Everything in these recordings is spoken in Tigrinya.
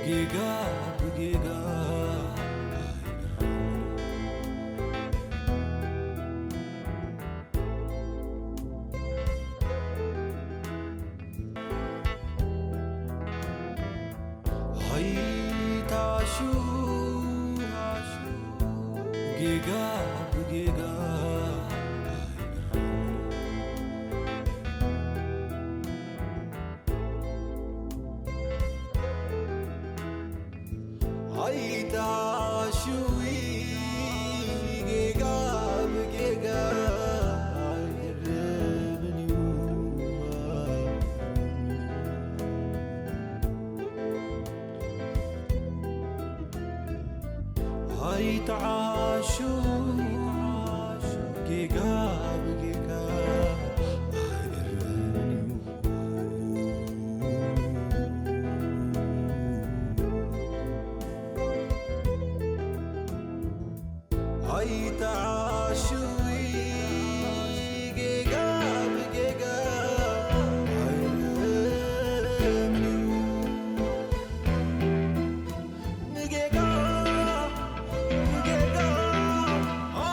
ጌጋ ብጌጋ ኣይታሹ ጌጋ ብጌጋ ኣይታሹ ጌጋ ብጌጋ ኣይርምን እዩ። ኣይትዓሹ ጌጋ ብጌጋ ኣይእረምን እዩ። ኣይትዓሹ ጌጋ ብጌጋ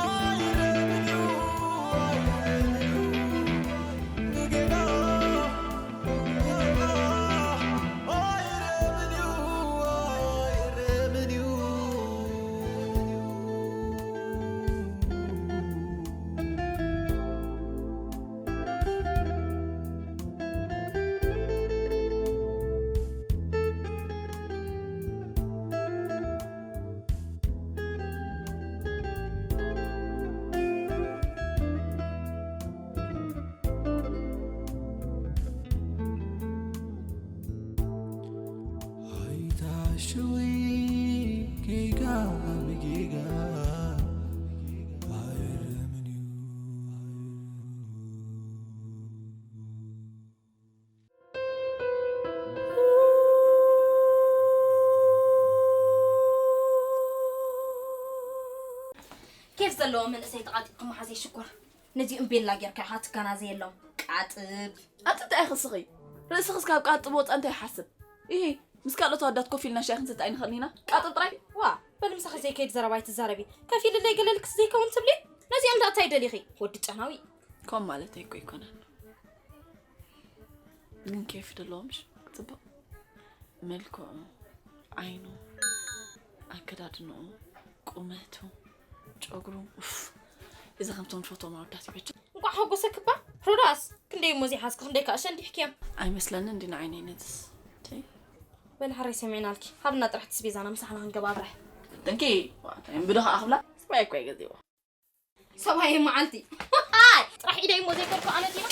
ኣይእረምን እዩ። ኣይታሽዊ ጌጋ ብጌጋ ኣይረምን እዩ። ኬፍ ዘለዎ መንእሰይ ተቓጢብኩ መሓዘይ ሽኮር። ነዚኦም ቤላ ጌርካ ኢኻ ትከናዘየሎም። ቃጥብ። ኣቲ እንታይ ኢኺ እስኺ? ርእስኽስ ካብ ቃጥብ ወፃ እንታይ ይሓስብ? ኢሂ፣ ምስ ካልኦት ኣወዳት ኮፍ ኢልና ሻሂ ክንሰቲ ኣይንኽእልን ኢና? ቃጥብ ጥራይ። ዋ፣ በሊ ምሳኺ ዘይከይድ ዘረባ ኣይትዛረቢ። ከፊልለይ ገለ ልክስ ዘይከውን ትብሊ? ነዚኦም ደኣ እንታይ ደሊኺ? ወዲ ጨናዊ። ከምኡ ማለተይ እኮ ኣይኮነን። ግን ኬፍ ደለዎም ሽ-፣ ጽቡቕ። መልክዑ፣ ዓይኑ፣ ኣከዳድንኡ፣ ቁመቱ፣ ጨጉሩ፣ ኡፍ። እዚ ከምቶም ንፈትዎም ኣወዳት ይበጃ። እንቋዕ ሓጎሰክባ ሮዳስ። ክንደይ እሞ ዘይሓዝኪ ክንደይ ከኣ ሸንዲሕክዮም። ኣይመስለንን እንዲ ንዓይነይ ነትስ። ተይ። በሊ ሓራይ ሰሚዕናልኪ። ሃብና ጥራሕ ትስቤዛና ምሳሕና ክንገባብሕ። ጥንቂ፣ ዋ፣ እንታይ እምብዶ ከኣ ክብላ? ሰብኣይ እኮ ኣይገዜዋ። ሰብኣይ መዓልቲ። ኣይ፣ ጥራሕ ኢደይ እሞ ዘይከድኩ ኣነ ዲና።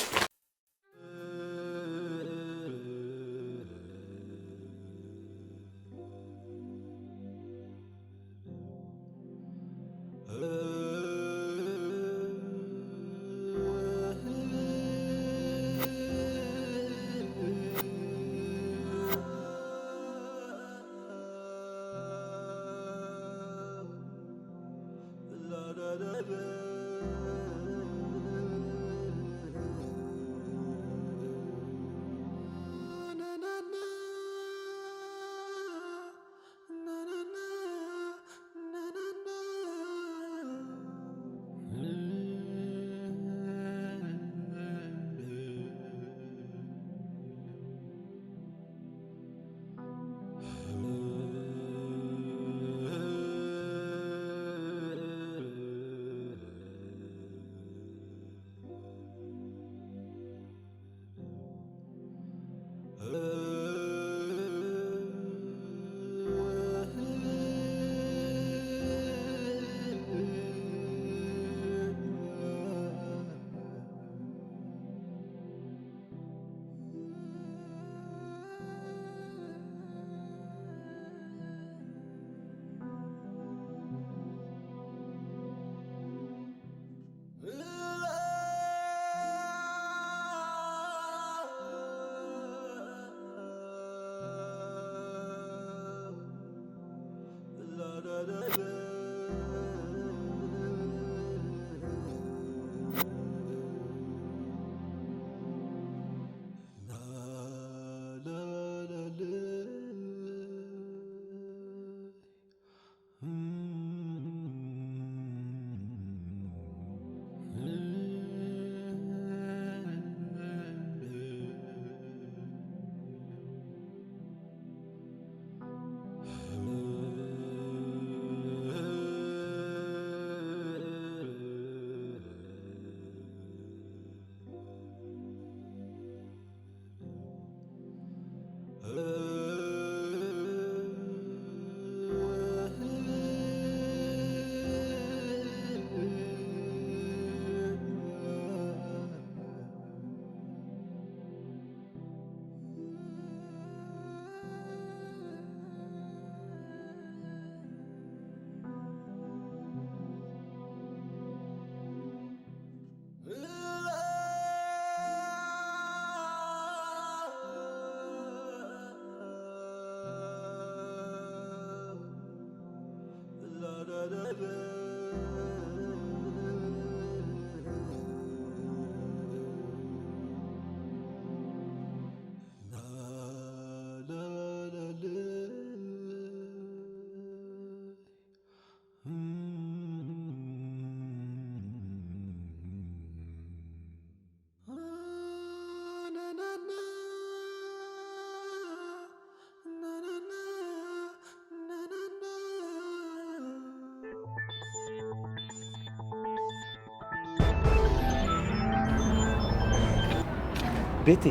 ቤቲ፣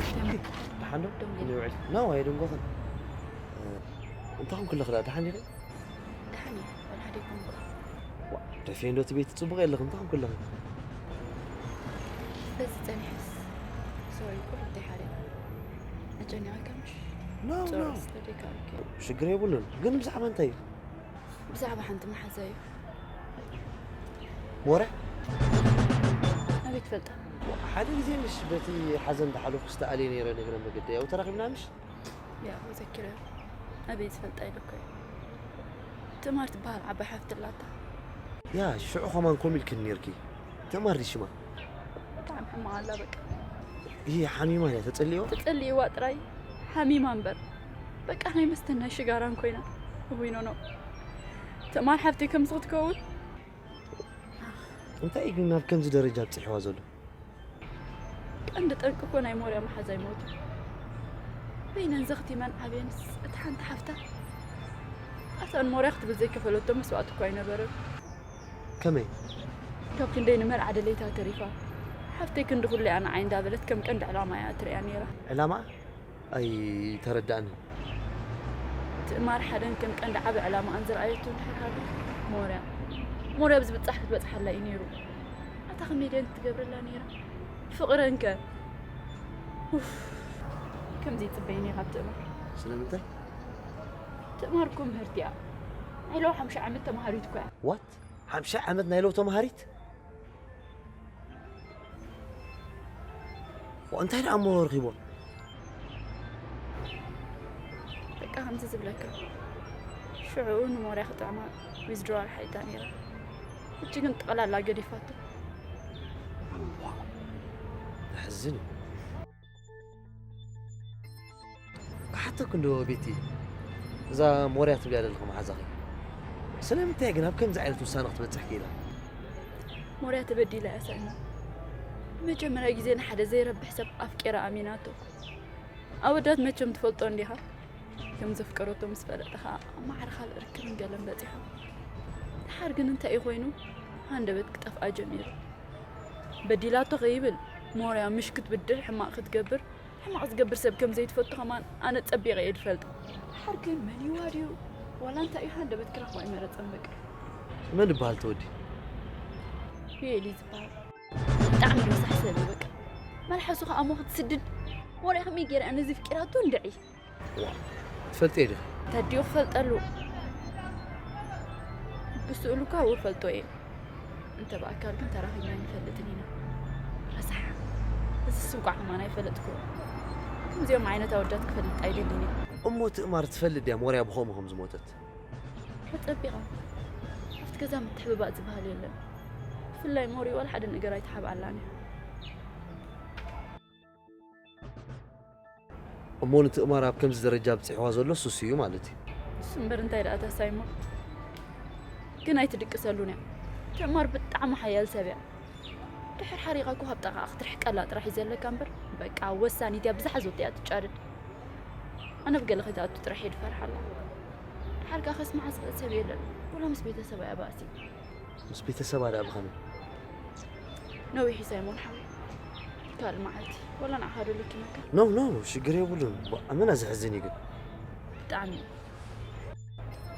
ደሓን ዶ? ደንጎ። ክንውዕል። ኖ፣ ኣይደንጎኽን። እ፣ እንታይ ኾንኩለኺ ደኣ? ደሓን ዲኺ? ደሓን እየ፣ ወላ ሓደ ኣይኮንኩ። ዋ፣ ደፊኤ እንዶ እቲ ቤቲ ጽቡቕ የለኽን፣ እንታይ ኾንኩለኺ? በዚ ጸኒሐስ፣ ሶሪ፣ ቁሩብ እንታይ ሓደ ኣጨኒቐካ ምሽ? ኖ፣ ጾር ኖ። ስተደካ፣ ኦኬ። ሽግር የብሉን፣ ግን ብዛዕባ እንታይ እዩ? ብዛዕባ ሓንቲ መሓዛ እዩ። ወረ? ኣበይ ትፈልጣ? ሓደ ግዜ ምሽ በቲ ሓዘን ዝሓለፉ ዝተኣልየ ነይረ ነግረ መገዲ ያው ተራኺብና ምሽ? ያ፣ ዘኪረ። ኣበይ ትፈልጣ ኢለ እኮ እየ። ትእማር ትበሃል ዓባይ ሓፍቲ ኣላታ። ያ፣ ሽዑ ኸማን ኮም ኢልክን ነይርኪ። ትእማር ድዩ ሽማ? ብጣዕሚ ሕማቕ ኣላ በቃ። ይህ ሓሚማ እያ ተጸልዮ? ተጸልይዋ ጥራይ ሓሚማ እምበር። በቃ ናይ መስተን ናይ ሽጋራን ኮይና። እውይ ኖ ኖ። ትእማር ሓፍተይ ከምዚ ክትከውን? እንታይ እዩ ግን ናብ ከምዚ ደረጃ ኣብጺሕዋ ዘሎ? ቀንዲ ጠንቂ እኮ ናይ ሞርያ መሓዛይ ሞት እዩ። በይነን ዘኽቲመን ዓብየንስ እታ ሓንቲ ሓፍታ ኣታ ንሞርያ ክትብል ዘይከፈለቶ መስዋእቲ እኮ ኣይነበረን። ከመይ? ካብ ክንደይ ንመርዓ ደለይታ ተሪፋ፣ ሓፍተይ ክንዲ ኩሉ እያ ንዓይ እንዳበለት ከም ቀንዲ ዕላማ እያ ትሪኣ ነይራ። ዕላማ? ኣይተረዳእንን። ትእማር ሓደን ከም ቀንዲ ዓቢ ዕላማኣን ዝረኣየቶ እንድሕር ሃሉ፣ ሞርያ። ሞርያ ብዝብጻሕ ክትበጽሓላ እዩ ነይሩ። ኣታ ከመይ ድየን ክትገብረላ ነይራ? ፍቕረን ከ? ኡፍ፣ ከምዚ ይጽበይኒ ካብ ትእማር። ስለምንታይ? ትእማር እኮ ምህርቲ እያ። ናይ ለው ሓምሻ ዓመት ተማሃሪት እኮ እያ። ዋት? ሓምሻ ዓመት ናይ ለው ተማሃሪት? ዋ፣ እንታይ ደኣ እሞ ረኺቦም? በቃ ከምዚ ዝብለካ፣ ሽዑኡ ንሞርያ ክጥዕማ ዊዝድሮዋል ሓይታ ነይራ። ሕጂ ግን ጠቕላላ ገዲፋቶ። ዋ፣ ዘሕዝን እዩ። ክሓተኩ እንዶ ቤቲ፣ እዛ ሞርያ ትብልያ ዘለኹ መሓዛኺ፣ ስለምንታይ ግን ኣብ ከምዚ ዓይነት ውሳነ ክትበጽሕ ክኢላ? ሞርያ ተበዲላ እያ ሳይሞን። መጀመርያ ግዜ ንሓደ ዘይረብሕ ሰብ ኣፍቂራ ኣሚናቶ። ኣወዳት መቸም ትፈልጦ እንዲኻ? ከም ዘፍቀረቶ ምስ ፈለጠ ኸኣ ኣብ ማዕረ ካልእ ርክብን ገለን በጺሖም። ድሓር ግን እንታይ እዩ ኮይኑ? ሃንደበት ክጠፍኣ ጀሚሩ። በዲላቶ ከይብል ሞርያ ምሽ ክትብድል ሕማቕ ክትገብር፣ ሕማቕ ዝገብር ሰብ ከም ዘይትፈቱ ከማን ኣነ ጸቢቐ እየ ዝፈልጥ። ድሓር ግን መን ይዋ ድዩ ዋላ እንታይ እዩ ሃንደበት ክረኽቦ ኣይመረጸን በቃ። መን ይበሃል እቲ ወዲ? ዩኤል እዩ ዝበሃል። ብጣዕሚ ረሳሕ ሰብ እዩ በቃ። መልሓሱ ከኣ እሞ ክትስድድ። ሞርያ ከመይ ገይራ እያ ነዚ ኣፍቂራቶ እንድዒ? ዋ፣ ትፈልጥዮ ዲኺ? ተድዮ ክፈልጠሉ። ብስእሉ እኳ እፈልጦ እየ። እንተ ብኣካል ግን ተራኺብና ኣይንፈልጥን ኢና። ረሳሕ። እዝስ እንቋዕ ከማን ኣይፈለጥኩ። ከምዚኦም ዓይነት ኣወዳት ክፈልጥ ኣይደልን እየ። እሞ ትእማር ትፈልጥ ድያ ሞርያ ብኸምኡ ከም ዝሞተት? ተጸቢቓ። ኣብቲ ገዛ ምትሕብባእ ዝበሃል የለን። ብፍላይ ሞሪ ዋላ ሓደ ነገር ኣይተሓብኣላን እያ። እሞ ንትእማር ኣብ ከምዚ ደረጃ ኣብጺሕዋ ዘሎ ሱስ እዩ ማለት እዩ። እሱ እምበር እንታይ ደኣ እታ ሳይሞን? ግን ኣይትድቅሰሉን እያ። ትእማር ብጣዕሚ ሓያል ሰብ እያ። ድሕር ሓሪቓ እኮ ካብ ጥቓኣ ክትርሕቀላ ጥራሕ እዩ ዘለካ እምበር፣ በቃ ወሳኒት እያ፣ ብዝሓዘቶ እያ ትጫደድ። ኣነ ብገለ ከይትኣቱ ጥራሕ እየ ዝፈርሓላ። ድሓር ከኣ ከስምዓ ዝኽእል ሰብ የለን፣ ወላ ምስ ቤተሰባ እያ ባእሲ። ምስ ቤተሰባ ደኣ ብኸመይ? ነዊሕ እዩ ሳይሞን ሓወይ። ካልእ መዓልቲ ወላ ንዓኻ ዶ ልኪመካ? ኖ፣ ኖ፣ ሽግር የብሉን። ዋ፣ ኣመና ዘሕዝን እዩ ግን። ብጣዕሚ።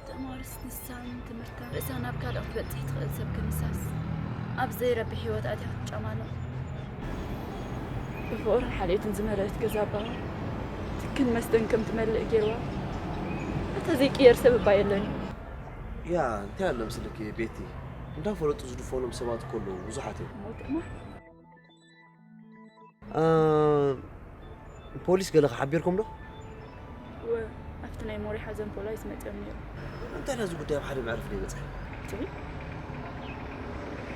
ትእማርስ ንሳን ትምህርታን ርእሳ ናብ ካልእ ክትበጽሕ ትኽእል ሰብ ክንሳስ ኣብ ዘይረብሕ ህይወት ኣትያ ክትጫማሎ። ብፍቕርን ሓልዮትን ዝመልአት ገዛ ኣባኻ ትክን መስተን ከም ትመልእ ገይርዋ። እታ ዘይቅየር ሰብ እባ የለን እዩ። ያ፣ እንታይ ኣሎ ምስልኪ ቤቲ? እንዳፈለጡ ዝድፈኖም ሰባት እኮ ኣለዉ፣ ብዙሓት እዮም። እሞ ትእማር? እ፣ ፖሊስ ገለ ሓቢርኩም ዶ? እወ፣ ኣብቲ ናይ ሞሪ ሓዘን ፖላይስ መጺኦም ነይሩ። እንታይ ነዚ ጉዳይ ኣብ ሓደ መዕርፊ ዘይበጽሐ?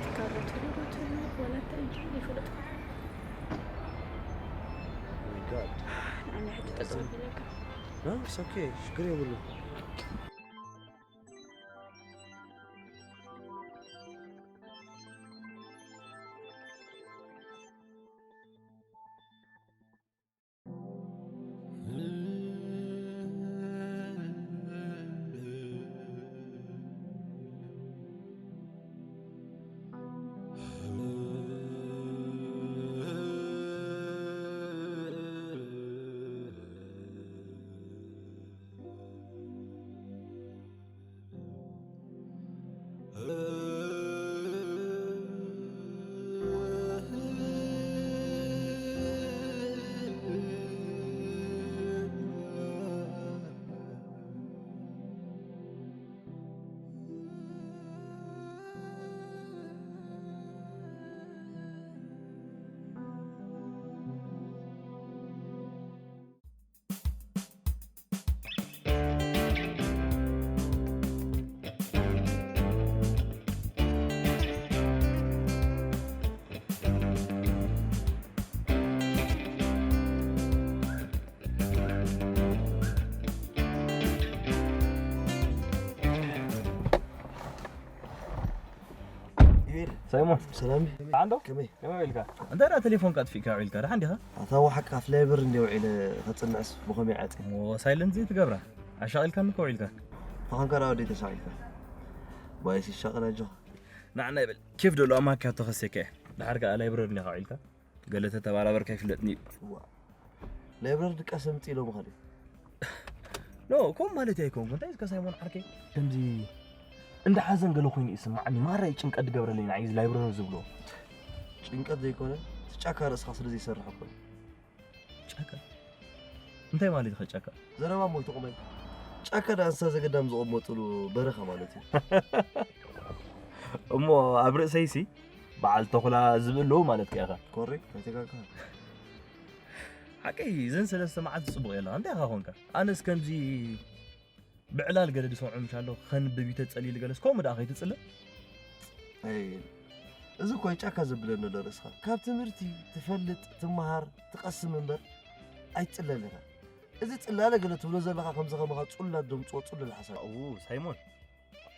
ትካረትሉ ዶ ትህሉ ወላ እንታይ እንጂ ይፈልጥኩ። Oh my God. ንዓና ሕጂ ጠጠው ይብለካ። No, it's okay. ሽግር የብሉ። ሳይሞን ሰላም ዓንዶ ከመይ ከመይ ውዒልካ? እንታይ ደኣ ቴሌፎንካ ኣጥፊእካ ውዒልካ? ደሓን ዲኻ? ኣታ ወሓቅ ኣብ ላይብረሪ እንደ ውዒለ ከጽንዕስ ብኸመይ ዓጺ እሞ ሳይለንት ዘይትገብራ ኣሻቒልካኒ እኮ ውዒልካ። ተኾንካ ደኣ ወደይ ተሳቒልካ ባይስ ይሻቕል ኣጆኻ ንዓና ይበል ኬፍ ደሎ ኣማካ ተኸሴከ ድሓር ከኣ ላይብረሪ እንዲኻ ውዒልካ? ገለ ተተባራበርካ ይፍለጥኒ እዩ። እዋ ላይብረሪ ድቃስ ኣምጽእ ኢሎም ኻሊ ኖ ከምኡ ማለት ኣይኮንኩ እንታይ እስከ ሳይሞን ዓርከይ ከምዚ እንዳ ሓዘን ገለ ኮይኑ ይስምዓኒ ማራ እዩ ጭንቀት ዝገብረለይ ንዓይ እዚ ላይብረሪ ዝብሎ ጭንቀት ዘይኮነ እቲ ጫካ ርእስኻ ስለ ዘይሰርሕ እኮ እዩ ጫካ እንታይ ማለት ኢኻ ጫካ ዘረባ እሞ ይትቑመይ ጫካ ደኣ እንስሳ ዘገዳም ዝቕመጥሉ በረኻ ማለት እዩ እሞ ኣብ ርእሰይሲ በዓል ተኹላ ዝብእልዎ ማለት ከ ኢኻ ኮሬክት ኣይተጋግኻ ሓቀይ እዘን ሰለስተ መዓልቲ ጽቡቕ የለኻ እንታይ ኢኻ ኾንካ ኣነስ ከምዚ ብዕላል ገለ ዝሰምዖ ምሽ ኣሎ ከንብብ እዩ ተጸሊሉ ገለስ ከምኡ ደኣ ከይትጽለ ኣይ እዚ እኮ ጫካ ዘብለኒ ኣሎ ርእስኻ ካብ ትምህርቲ ትፈልጥ ትመሃር ትቐስም እምበር ኣይትጽለል ኢኻ እዚ ጽላለ ገለ ትብሎ ዘለኻ ከምዚ ከማኻ ጹላት ደምጽዎ ጹሉል ሓሳብ ው ሳይሞን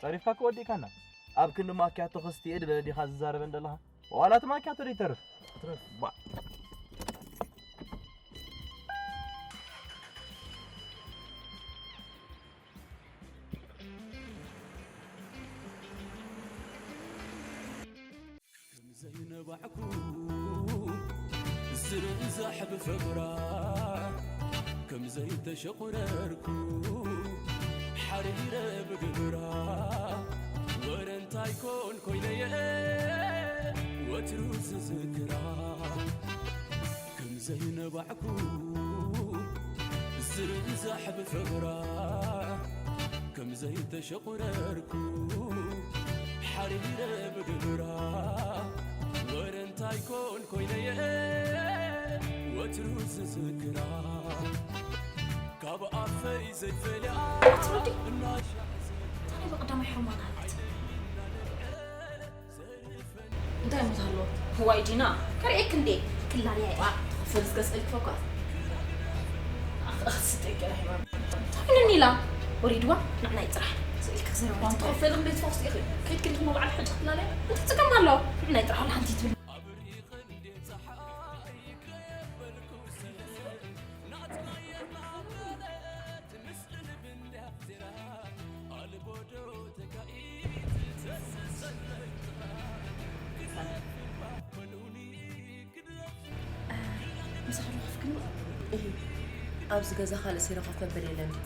ጸሪፍካ ክወዲእካና ኣብ ክንዲ ማኪያቶ ከስትየ ድበለ ዲኻ ዝዛረበን ዘለኻ ዋላ እቲ ማኪያቶ ደይተርፍ ትረፍ ባ ዘይነባዕኩ ዝርዛሕ ብፍቕራ ከም ዘይተሸቑረርኩ ሓሪረ ብግብራ ወረ እንታይ ኮን ኮይነየ ወትሩ ዝዝክራ ከም ዘይነባዕኩ ዝርዛሕ ብፍቕራ ከም ዘይተሸቑረርኩ ሓሪረ ብግብራ ወረ እንታይ ኮን ኮይነየ ወትሩ ዝዝክራ ካብ ኣፈይ ዘይፈልያ ኣትረዲ እንታይ ብቐዳማይ ሕርማን ሃለት እንታይ ሞት ኣለዎ ዋይ ዲና ከርእየክ እንዴ ክላልያ እያ ተኸፈል ዝገዝእል ክፈኳ ኣኽስጠቂ ርሕማ ታይንን ኢላ ወሪድዋ ንዕናይ ጥራሕ ስእልክ ክዘረባ ተኸፈል እንዴት ፈውስ ኢኺ ከይክልክ መባዕል ሕጂ ክላልያ እንታይ ጽገም ኣለዎ ንዕናይ ጥራሕ ሓንቲ ትብል ምሳኻ ዶ ኮፍ ክንብል? እሂ፣ ኣብዚ ገዛ ካልእ ሴራ ኮፍ መበሊ የለን ድዩ?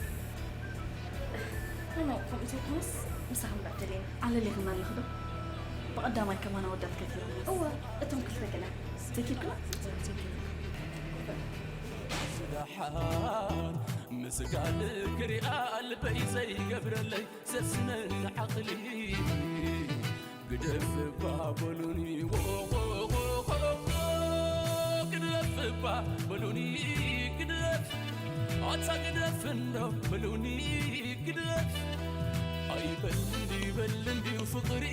ኖ፣ ኖ፣ ከምኡ ዘይኮነስ ምሳኻ ምብላዕ ደሊና። ኣለሊኽና ኣለኺ ዶ? ብቐዳማይ ከማን ኣወዳት ከፊልና። እወ፣ እቶም ክልተ ገለ። ተኪብክና? ደሓን ምስጋል ክሪኣ ልበይ ዘይገብረለይ ዘስነኒ ዓቕሊ ግደፍ እባ በሉኒ ግደፍ እባ በሉኒ ግደፍ ኣታ ግደፍ እንዶ በሉኒ ግደፍ ኣይበል ልንድዩ ፍቕሪ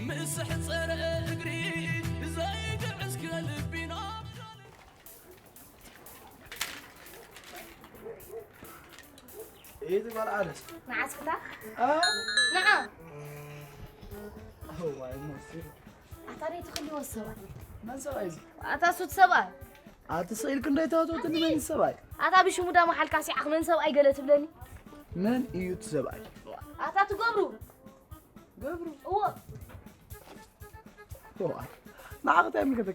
ምስ ሕጸረ እግሪ ዘይግዕዝ ከልቢና إيه دي بقى العدس؟ ንዓስክታ آه ንዓ هو المصير ኣታ ደይ ትኽልዎ ሰብኣይ من سوايز؟ ኣታ ሱት ሰብኣይ أتصل كنت تاوتو تنمي سواي ኣታ ብሽሙ ዳማ ሓልካ ሲዓኽ መን ሰብኣይ ገለ ትብለኒ من إيوت سواي؟ ኣታ ትገብሩ قبرو እዎ هو نعرف تعمل كذا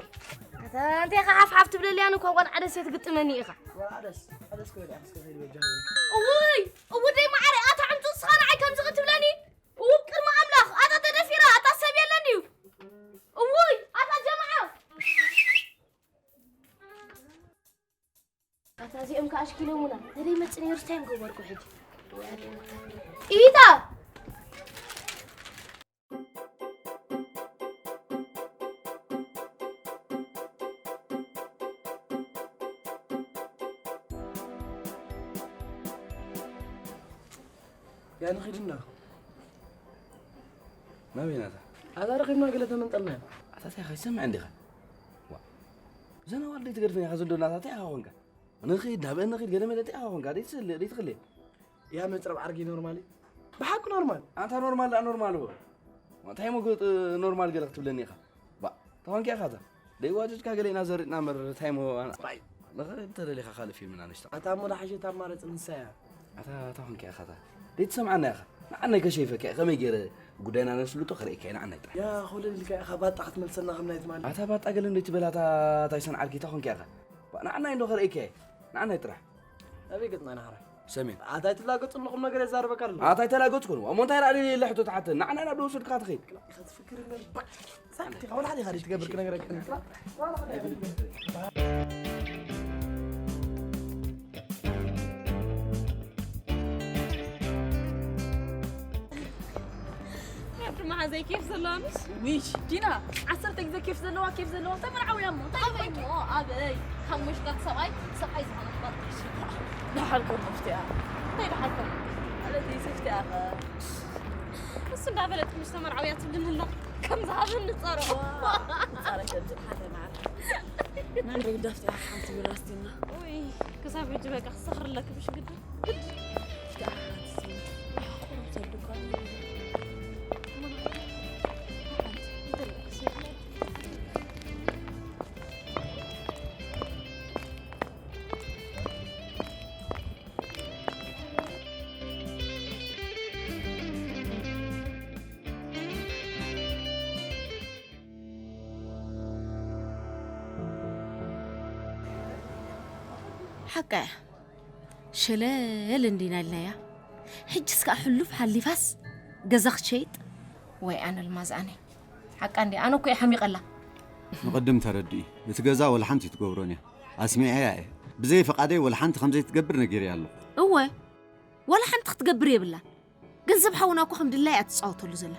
ኣታ እንታይ ኢኻ ሓፍሓፍ ትብለልያን እኮ ቆልዓ ደስ ትግጥመኒ ኢኻ والعدس عدس كده عدس كده اللي بيجهز እውይ እውደይ ማዓረ ኣታ ዕምፁ ንስኻ ንዓይ ከምዚ ክትብለኒ እው ቅድሚ ኣምላኽ ኣታ ተደፊራ ኣታ ሰብ የለን እዩ እውይ ኣታ ጀማዓ ኣታ እዚኦም ከዓ ኣሽኪሎሙና ተደይ መፅ ነይሩ ስታይ ምገበርኩ ሕጂ ኢታ يعني خدمنا ናበይ ናታ هذا رقمنا قلت من طلنا ኣታ እንታይ ከይሰምዕ እንዲኻ ዋ እዘን ኣዋልድ ትገድፈን ኢኻ ዘንዶ ናታ እንታይ ኢኻ ኮንካ ንኽድ ናብአን ንኽድ ገለ መለ እንታይ ኢኻ ኮንካ ደይትስልእ ደይትኽልእ يا متر بعرقي نورمالي بحق نورمال ኣንታ ኖርማል ደኣ ኖርማል እዎ እንታይ ሞ ኖርማል ገለ ክትብለኒ ኢኻ ባ ተኾንኪ ኢኻ እታ ደይዋጀጅካ ገለ ኢና ዘሪጥና እምበር እንታይ ሞ ንኽእል እንተደሊኻ ካልእ ፊልምና ንሽጣ أتامو لحاجة تامارة إنسايا ኣታ ተኾንኪ ኢኻ እታ ደይትሰምዓና ኢኻ ንዓናይ ከሸይፈካ እየ ከመይ ገይረ ጉዳይና ነስልጦ ክርእየካ እየ ንዓናይ ጥራሕ يا خلي لك يا أخا بات أخت ملسنا خمنا يتمالي ኣታ ባጣ ገለ እንዶ ትበል ኣታ እንታይ ሰንዓልኪ ተኾንኪ ኢኻ ንዓናይ እንዶ ክርእየካ እየ ንዓናይ ጥራሕ أبي قطنا نهرة ሰሜን أتاي تلاقط لكم نقر يزار بكرلو ኣታ ኣይተላገጽኩን እሞ እንታይ ደኣ ደልየ ሕቶ ትሓተኒ ንዓና ናብ ደወሰድካ ትኸይድ يا أخي تفكر إنه بك ساكت يا أخي ولا حد يخليك تقبل كنا غير كنا ድማ ሓዘይ ኬፍ ዘለዋ ምስ ዊሽ ዲና ዓሰርተ ግዜ ኬፍ ዘለዋ ኬፍ ዘለዋ ተመርዓውያ እሞ እንታይ ኣበይ እሞ ኣበይ ካብ መሽጋት ሰብኣይ ሰብኣይ ዝኾነ ክባል ድሓልኮ መፍትያ እንታይ ድሓልኮ ማለት እዩ ሰፍትያ እሱ እንዳበለት ምስ ተመርዓውያ ትብልንላ ከም ዝሃብን ንፀሮ ጻረሸት ሓደ ማለት ናንዶ ዳፍትያ ሓንቲ ብራስቲና ውይ ክሳብ ሕጂ በቃ ክሰኽርለክ ብሽ ግዲ ሓቃ እያ ሸለል እንዲና ኢልናያ ሕጅስ ከዓ ሕሉፍ ሓሊፋስ ገዛ ክትሸይጥ ወይ ኣነ ልማዝኣነይ ሓቃ እንዲ ኣነ እኮ እየ ሓሚቐላ ንቐድም ተረድኢ እቲ ገዛ ወላ ሓንቲ ትገብሮን እያ ኣስሚዐያ እየ ብዘይ ፈቓደይ ወላ ሓንቲ ከምዘይትገብር ነጊረያ ኣለኹ እወ ወላ ሓንቲ ክትገብር የብላን ገንዘብ ሓውና እኮ ከም ድላያ እያ ትፃወተሉ ዘላ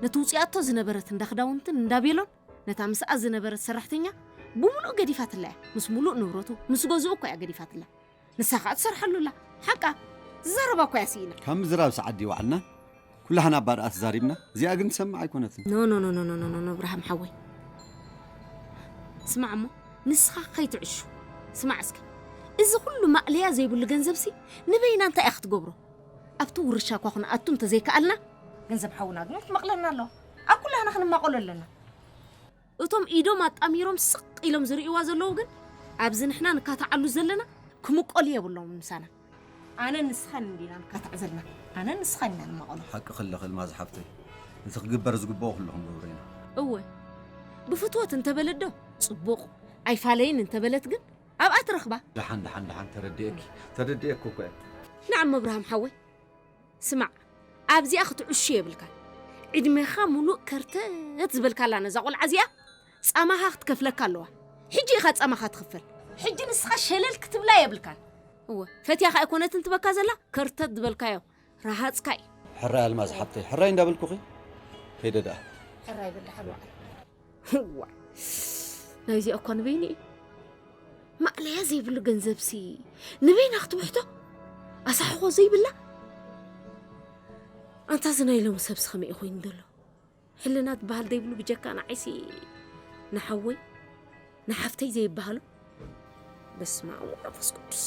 ነቲ ውፅኣቶ ዝነበረት እንዳ ክዳውንትን እንዳ ቤሎን ነታ ምስኣ ዝነበረት ሰራሕተኛ ብሙሉእ ገዲፋትላ እያ ምስ ሙሉእ ንብረቱ ምስ ገዝኡ እኮ እያ ገዲፋትላ ንሳ ከዓ ትሰርሐሉ ኣላ ሓቃ ዝዛረባ እኮ እያ ስኢና ካብ ምዝራብ ሰዓት ድዩ ዋዕልና ኩላህና እባ ደኣ ተዛሪብና እዚኣ ግን ትሰምዕ ኣይኮነትን ኖ ኖ ኖ ኖ ኖ ኖ ኖ እብርሃም ሓወይ ስማዕ እሞ ንስኻ ከይትዕሹ ስማዕ እስኪ እዚ ኩሉ ማእለያ ዘይብሉ ገንዘብሲ ንበይና እንታይ እያ ክትገብሮ ኣብቲ ውርሻ እኳ ክንኣቱ እንተዘይከኣልና ገንዘብ ሓውና ግን ክመቕለና ኣለዋ ኣብ ኩላህና ክንማቐሎ ኣለና እቶም ኢዶም ኣጣሚሮም ስቕ ኢሎም ዝርእይዋ ዘለዉ ግን ኣብዚ ንሕና ንካታዓሉ ዘለና ክምቀሉ የብሎም ምሳና ኣነ ንስኻን እንዲና ንካታዕ ዘለና ኣነ ንስኻን ኢና ንማቐሎ ሓቂ ከለኺ ልማዝ ሓፍተይ እቲ ክግበር ዝግብኦ ኩሉ ክንገብሮ ኢና እወ ብፍትወት እንተበለት ዶ ጽቡቕ ኣይፋለይን እንተበለት ግን ኣብኣ ትረኽባ ደሓን ደሓን ደሓን ተረዲኤኪ ተረዲኤኪ እኮ እየ ንዓም ኣብርሃም ሓወይ ስማዕ ኣብዚኣ ክትዕሹ የብልካን ዕድሜኻ ሙሉእ ከርተት ዝበልካላ ነዛ ቆልዓ እዚኣ ጻማኻ ክትከፍለካ ኣለዋ ሕጂ ኢኻ ጻማኻ ትኽፈል ሕጂ ንስኻ ሸለል ክትብላ የብልካን እወ ፈትያኻ ኣይኮነትን ትበካ ዘላ ከርተት ዝበልካዮ ረሃጽካ እዩ ሕራይ ኣልማዝ ሓብተይ ሕራይ እንዳበልኩኺ ከይደ ደኣ ሕራይ በላ ሓባ ዋ ናይዚኣ እኳ ንበይኒ እዩ ማእለያ ዘይብሉ ገንዘብሲ ንበይና ክትውሕቶ ኣሳሕኾ ዘይብላ ኣንታ እዚ ናይ ሎሚ ሰብሲ ከመይ እዩ ኮይኑ ዘሎ? ሕልና ትበሃል ዘይብሉ ብጀካ ንዓይሲ ንሓወይ ንሓፍተይ ዘይበሃሉ። በስመ ኣብ ወወልድ ወመንፈስ ቅዱስ።